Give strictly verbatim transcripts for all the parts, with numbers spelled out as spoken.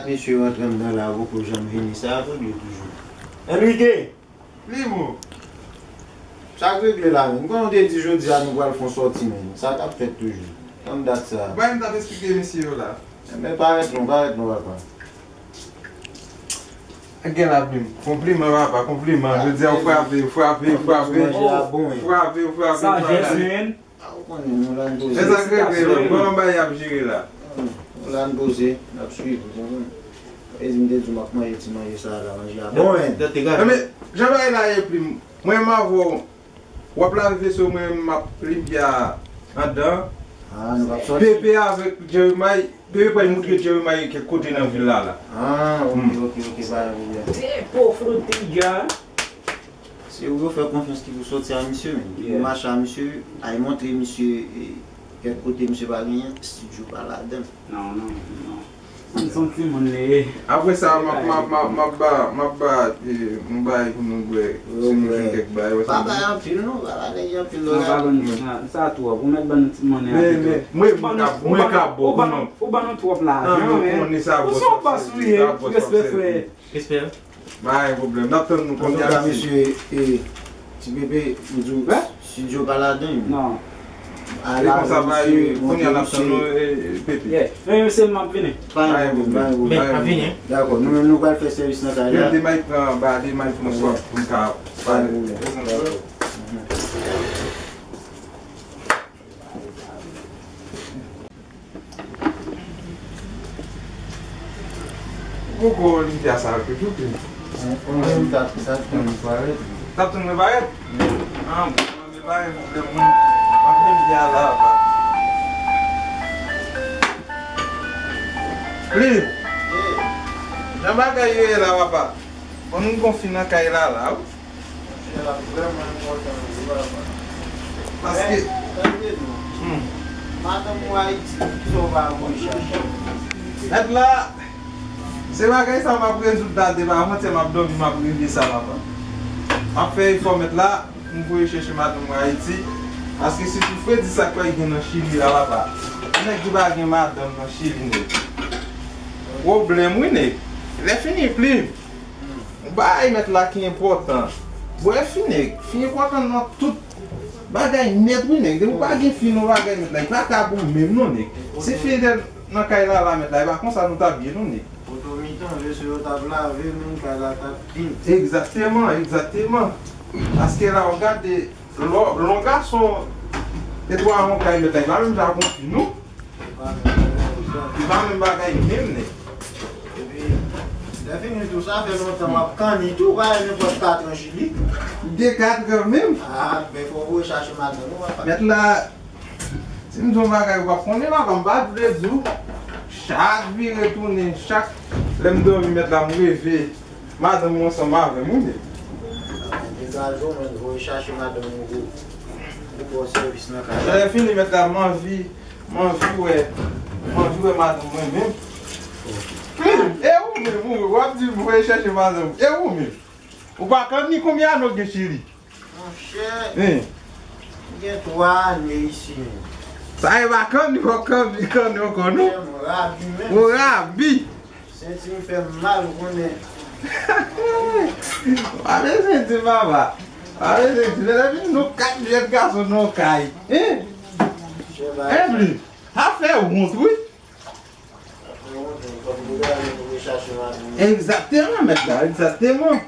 Mesye rantre anndan la, poko janm vini, sa ap regle toujou. Enrique! Li bon. Sa k regle la menm? Kòman w te di jodi a nou pral fè yon sòti menm? Sa k ap fèt toujou? Tann dat sa. Ou pa menm t ap esplike mesye yo la. Enben parèt non, parèt non papa. Ak gen la plim. Konpliman papa, konpliman. Jodi a w frape, frape, frape. Manje a bon wi. Frape, frape, frape. Sajès, men. A, ou konnen, nou la n poze. E sa k regle, bon, bay ap jere la. Nou la n poze, n ap swiv, ou konprann. E di m te di w m ap manje ti manje sa a la, manje a bon. Bon, men. Enben, jan bagay la ye plim, mwen menm avè w, w ap lave veso, mwen menm m ap limpya anndan. Ah, nou p ap sòti. Pepe avèk Jeremiah, Pepe pral moutre Jeremiah kèk kote nan vil la, la. Ah, ok, ok, ok, pa gen pwoblèm. Depo frutiga. Se ou yo fè konfyans ki pou sòti a misye, men. Ki pou mache a misye, al montre misye, e, kèk kote misye pa genyen, estidyo pa ladan. Non, non, non. M se yon timoun li ye. Apre sa, m ap, m ap, m ap, m ap ba, m ap ba, e, yon bagay pou nou bwè. Si nou jwenn kèk bagay, wè sa. Pa bay anpil, non, pa bay anpil, non. Non, pa ban nou, sa, sa twòp. Ou mèt ban nou ti monnen an pito. Men, men, mwen, mwen ka, mwen ka bon, ou ban nou, ou ban nou twòp lajan, men. Ou se yon bòs ou ye, respè, frè. Respè. Pa gen pwoblèm. N ap tann nou kounye a, mesye. Antouka, mesye, e, Ti Pepe, m di w, estidyo pa ladan, wi. Non. E konsa, pa gen, kounye a n ap tann nou, e, Pepe. Yeah. Men, mesye, m ap vini. Pa gen pwoblèm, pa gen pwoblèm. Men, ap vini. Dakò, nou menm nou pral fè sèvis nan kay la. Men, demen pran, ba, demen pran swap pou m ka pale. Pa gen pwoblèm. Dakò. Poko limpya sa yo tou, tou plim. Mwen menm, m t ap, m t ap tann li parèt. T ap tann mwen parèt? Wi. Ah, bon, mwen pa gen pwoblèm, mwen. M ap limpya la, papa. Plim! Jan bagay yo ye la, papa. Bon, nou gon fi nan kay la, la, wi. Monchè, l ap vrèman enpòtan wi, papa. Paske men, tande non. Hmm. Madanm ou Ayiti, poukisa w pa voye chache? Mèt la, se bagay sa m ap rezoud la depi avantyè, m ap dòmi, m ap regle sa, papa. M ap fè efò, mèt la, pou m voye chèche madanm ou Ayiti. Paske si tou fredi sa k pral gen nan Chili la, papa. Nèg ki pa gen madanm nan Chili, nèg. Pwoblèm, wi, nèg. Lè fini, plim. Yon bagay mèt la ki enpòtan. Bwè fi nèg, fi enpòtan nan tout bagay nèt wi nèg. Depi w pa gen fi nan bagay mèt la, li pa ka bon menm non nèg. Si fi te nan kay la la mèt la, e pa konsa nou t ap ye non nèg. Poto mitan, veso yo t ap lave, menm kay la t ap klin. Egzakteman, egzakteman. Paske la w gade, lè w, lè w gason te twa an kay mèt la, e pa menm jan ak yon fi non. Li pa menm bagay menm nèg. Epi, lè fini tou sa, fè lontan w ap kanni tou, pa gen nenpòt katran Chili. De katran menm. Ah, men fò w voye chache madanm ou, papa. Mèt la, si m di w bagay ou p ap konnen, papa, m pa vle di w. Chak vire tounen, chak lè m dòmi, mèt la, m reve. Madanm ou ansanm avè m, wi, men. Degaje w, men voye chache madanm ou pou, pou fè w sèvis nan kay la. Lè fini, mèt la, m anvi, m anvi wè, m anvi wè madanm mwen menm. Plim, e ou menm, ou, w ap di m voye chache madanm. E ou menm? Ou pa kanni konbyen ane w gen Chili? Monchè, m gen twa ane isi menm. Sa e pa kanni, w ap kanni, kanni ankò, non? Monchè, m rabi menm. Ou rabi. Senti m fè m mal, ou konnen. Pa bezwen di papa. Pa bezwen di. Lè vini nou kat jèn gason nan yon kay. Hein? Monchè, bagay sa. Hein, Bli? Sa fè wont, wi. Egzakteman, mèt la, egzakteman.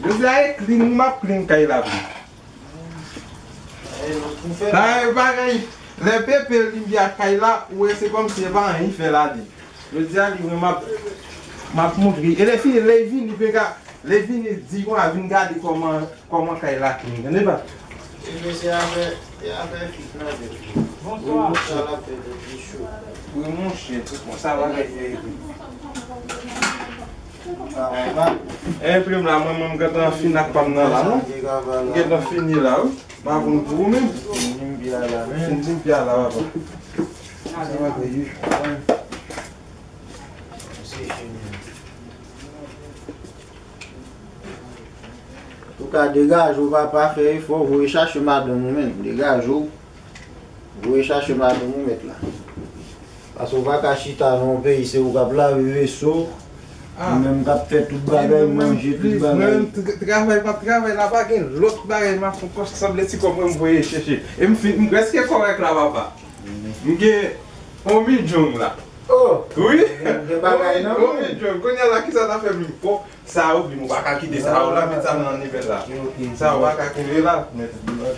Jodi a e klin, m ap klin kay la tou. Sa e bagay, lè Pepe limpya kay la, ou wè se kòmsi e pa anyen fè la li. Jodi a li wè m ap, m ap montre. E lè fini, lè vini, li pe ka Lè vini, di konsa, vin gade kòman, kòman kay la klin, tande pa? Ebyen, se afè, se afè fi nan tèt li. Bonswa. Wi, monchè. Sa l ap fè tèt li cho. Wi, monchè, tout konsa bagay yo ye. Sa va, pa? E, plim la, mwen, mwen, m gentan fini ak pa m nan la, non? M gentan fini la, wi. M ap vin pou ou menm. Fin limpya la, men. Fin limpya la, papa. Sa bagay yo. Se fini. Antouka, degaje w, papa, fè efò, voye chache madanm ou menm. Degaje w, voye chache madanm ou mèt la. Paske w pa ka chita nan yon peyi, se ou k ap lave veso, ou menm k ap fè tout bagay, manje tout bagay. Mwen menm, travay pa travay la, pa gen lòt bagay m ap fè ankò, sanble ti kòb mwen m voye chèche. E m fin, m prèske kòrèk la, papa. M gen yon milyon la. Oh! Wi! Gen bagay nan men w. Yon milyon. Kounye a la, kisa n ap fè m fò? Sa ou di m, ou pa ka kite sa ou la, met sa nan nivèl la. Sa ou pa ka kenbe la.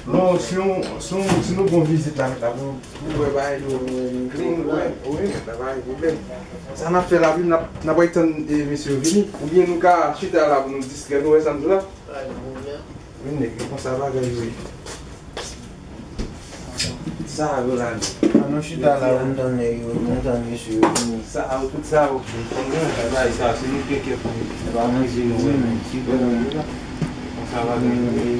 Non, si nou, si nou, si nou gon vizit la, met la pou, pou wè bagay yo. Wi, wi, pa gen pwoblèm. Sa n ap fè la, wi, n ap, n ap tann, eh, mesye yo vini. Oubyen nou ka chita la pou nou distrè nou, wè sa m di la. Wi, nèg, e konsa bagay yo ye. Sa yo la, nèg. An nou chita la, pou n tann nèg yo, pou n tann mesye yo vini. Sa yo, tout sa yo. Konn gen bagay sa, se nou ki gen kè pou nou. E pa manje nou, wè, men. Si bon, konsa bagay yo ye.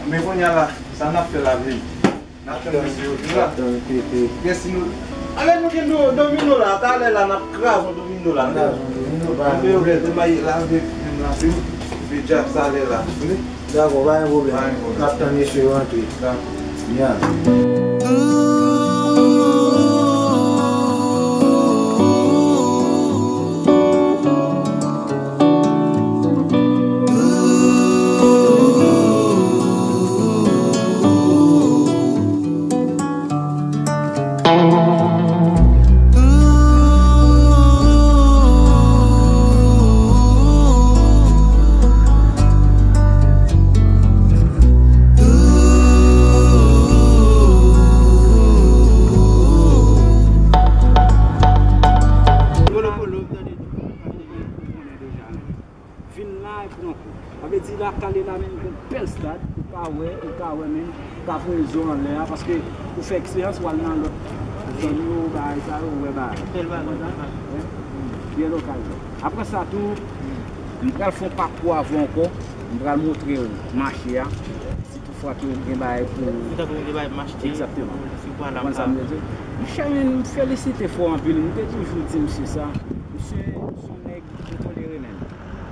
Men kounye a la, sa n ap fè la, vle. N ap tann mesye yo vin la. N ap tann pepe. Gen si nou. Alè nou gen do-, domino la, talè la, n ap kraze yon domino la. Kraze yon domino, pa gen pwoblèm. Anpe yo vle demaye la, anpe menm la, anpe, anpe djab sa lè la. Dakò, pa gen pwoblèm. Pa gen pwoblèm. N ap tann mesye yo antre. Dakò. Ya. Vin la e pran kou. Sa vle di la, kale la menm gon bèl stad, ou ka wè, ou ka wè menm, ou ka voye zo anlè a, paske ou fè eksperyans, ou al nan lòt zòn yo, bagay sa yo, ou wè bagay. Bèl bagay. Bèl okazyon. Apre sa tou, m pral fè yon pakou avè w ankò, m pral montre w mache a, si toutfwa ke ou gen bagay pou. Si w ta gen bagay pou m achte, egzakteman. Si w pa la, m ka. Konprann sa m vle di? Monchè, men, m felisite fò anpil, m te toujou di misye sa. Misye, se yon nèg m tolere menm.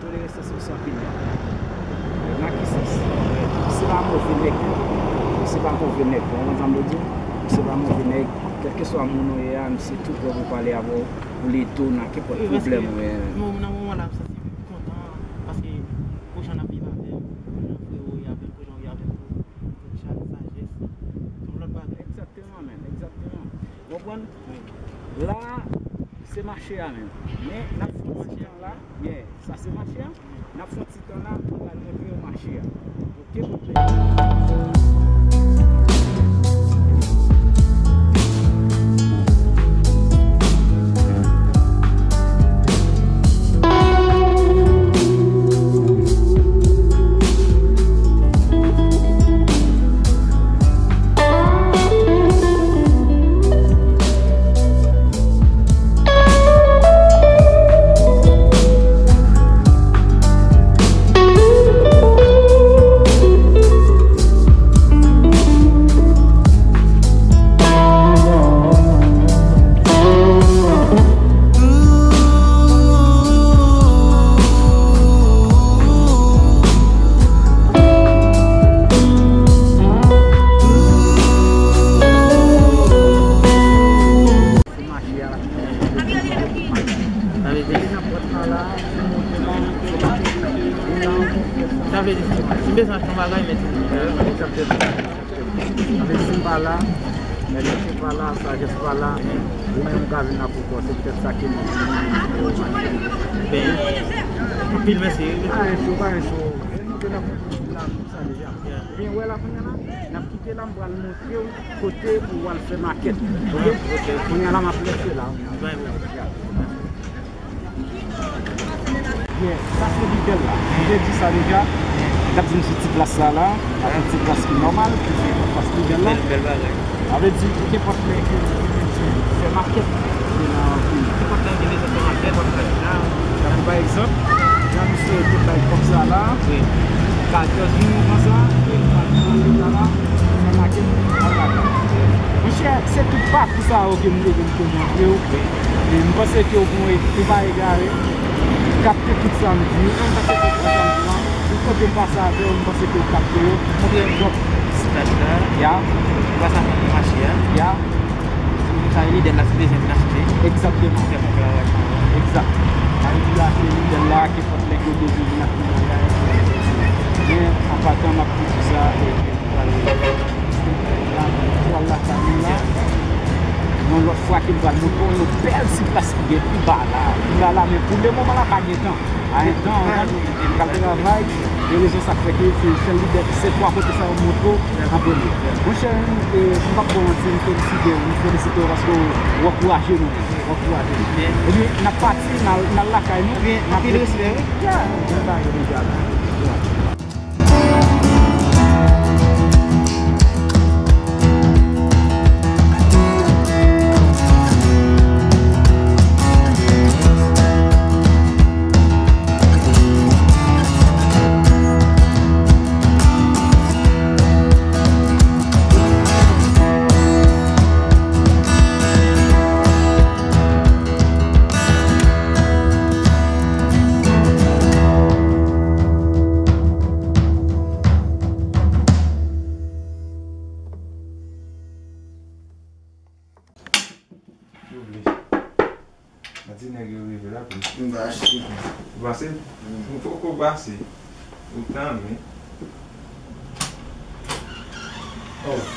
Tolere se sou santi mwen. Nan ki sans? Se pa move nèg. Se pa move nèg. Ou konprann sa m vle di? Se pa move nèg. Kèlkeswa moun ou ye a, misye tou prè pou pale avè w, pou l ede w nan kenpòt pwoblèm ou ye. Wi, paske nan moman la, m santi m kontan, paske pou jan n ap viv avè m, pou jan frero ye avè m, pou jan w ye avè m tou, tout chak sajès, se yon lòt bagay. Egzakteman, menm, egzakteman. Ou konprann? Wi. La, se mache a menm. Men, n ap fè yon ti tan la. Yeah, sa se mache a. N ap fè yon ti tan la, mwen pral montre yo mache a. Oke, konpè? Sa vle di, sa vle di, si m bezwen achte yon bagay, men si m bezwen achte yon bagay, men si m pa la, men si m pa la, sajès pa la, ou menm ou ka vin la pou kò, se poutèt sa ke mwen, mwen, mwen, mwen, mwen. Ben, anpil mèsi. Pa yon cho, pa yon cho. Mwen monte nan pwent la, nou sa deja. Ebyen, wè la kounye a la, n ap kite la, m pral montre w kote pou w al fè makèt. Oke? Oke. Kounye a la, m ap lèse la. Bye, bye. Yeah, sa se lidèl la. M te di sa deja. Gad yon ti plas sa la. Ak yon ti plas ki nòmal, ki se yon plas lidèl la. Bèl, bèl bagay. Sa vle di, ou gen pòt lè ke ou fè makèt, ou nan peyi. Gen pòt lè ou gen bezwen fè makèt, pòt lè la. Tankou pa egzanp, jan misye te bay kòb sa la, wi, katòz moun konsa, wi, ou pral pran sa la, fè makèt, al lakay. Monchè, se tout pakou sa yo ke m te vin pou montre w. Wi. E m panse ke w gon, ou pa egare. Kapte tout sa m di. Ou menm panse ke tout sa m di lan, ou kote m pase avè w, m panse ke w kapte yo. Montre m donk stad la. Ya. Ou pa sa konn mache a. Ya. Lidè l la, se bezwen vin achte. Egzakteman. Fè konpè avèk. Egzak. Ayiti a, se lidè l la ki fòt nèg yo bezwen vin achte bagay. Men, an patan, m ap di sa, e, e, pral, pral lakay nou la. Yon lòt fwa ke m pral montre w yon bèl ti plas ki gen pi ba la. Pi ba la, men pou lemoman la, pa gen tan. A entan, m ap travay, e rezon sa k fè ke se sèl lidè, se twa kote sa yo montre w an premye. Monchè, e, m p ap ba w manti, m felisite w, m felisite w paske w ankouraje nou, w ankouraje nou. Ebyen, n ap pati, n al, n al lakay nou, n ap anpil respè, wi. Ya, bon bagay deja la. Yo vle. Yon ti nèg yo rive la pou m pase. Ou pase? M poko pase. Ou tann, wi.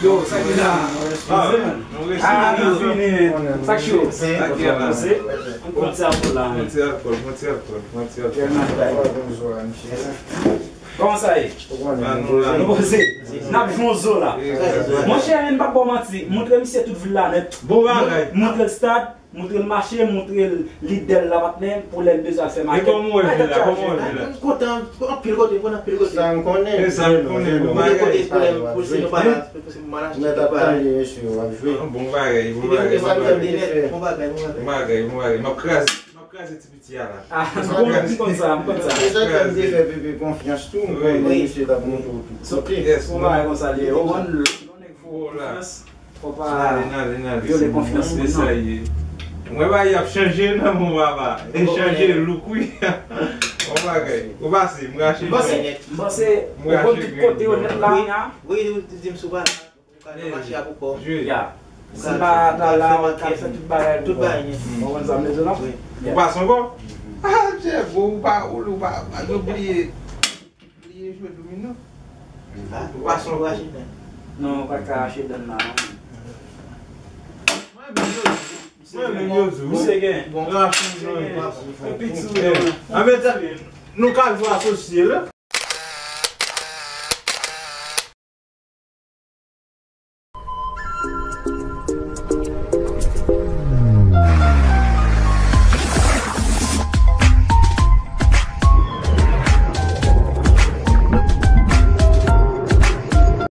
Yo, sa ki la? Ah, nou resi. Ah, nou fini, men. Sa k cho? Sa ki la? Yon ti alkòl la, men. Yon ti alkòl, yon ti alkòl, yon ti alkòl. Kòman sa ye? Ah, nou la. Nou poze. N ap jwe yon zo la. Monchè, men, m p ap ba w manti. Montre misye tout vil la nèt. Bon bagay. Montre l stad. Montre l mache, montre l lidè l la patnè, pou lè l bezwen al fè makèt. E kòman w wè vil la? Kòman w wè vil la? M kontan anpil kote, m kontan anpil kote. Sa m konnen. E sa m konnen, bon bagay. Kote pou lè pou si nou pa la, pou si nou pa la. Mèt ap tande mesye yo ap jwe. Bon bagay, bon bagay, bon bagay. Bon bagay, bon bagay. Bon bagay, bon bagay. M ap kraze, m ap kraze ti piti a la. Ah, m konn, m konn sa, m konn sa. Se sa k fè m te fè Pepe konfyans tou, m konnen mesye t ap montre w tout kote. Yes, bon bagay konsa li ye. Ou konn lè yon nèg fè w konfyans. Fò pa vyole konfyans moun nan. Mwen ba y ap chanje nan mon papa. E chanje look wi. Bon bagay. Ou pase, m rache. M panse, m panse ou konn tout kote yo nèt la wi a. Wi, ou di m sou pale. Ou ka nan mache a pou kò. Ya. Si m pa ta la, ou ka fè tout bagay pou kò. Tout bagay. Ou konn sa m vle di w la? Ou pase ankò? Ah, Jeff, bon, ou pa, ou, ou pa, pa bliye. Bliye jwe domino. Ou pa sonje. Non, ou pa t ka rache dan nan, non. Mwen menm yo di. Mwen menm yo di. Misye gen. Bon, rache dan. Epi tou, anben, nou ka jwe asosye la.